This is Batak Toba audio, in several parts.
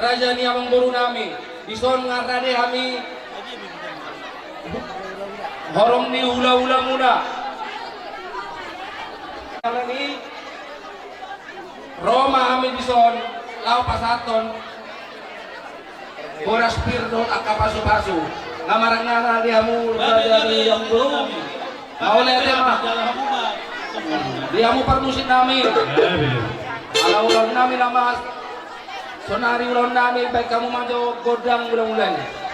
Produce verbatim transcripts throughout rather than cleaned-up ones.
Raja ni amangboru nami, dison nga rade hami horong ni hula-hula muna. Alani ro ma hami dison laho pasahathon boras pir dohot angka pasu-pasu. Nga marangana di hamu raja ni amangboru. Mauliate ma di hamu parmusik nami. Ala ulaon nami na mas. Sonari ulaon nami baen hamu ma jo gondang mula-mula i.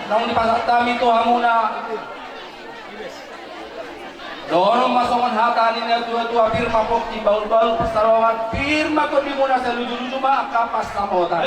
naung dipasahat hami tu hamuna. Dohonon ma songon hata ni na tua-tua: Pir ma pongki, bahul-bahul pansalongan, pir ma tondimuna, sai luju-luju ma angka pansamotan.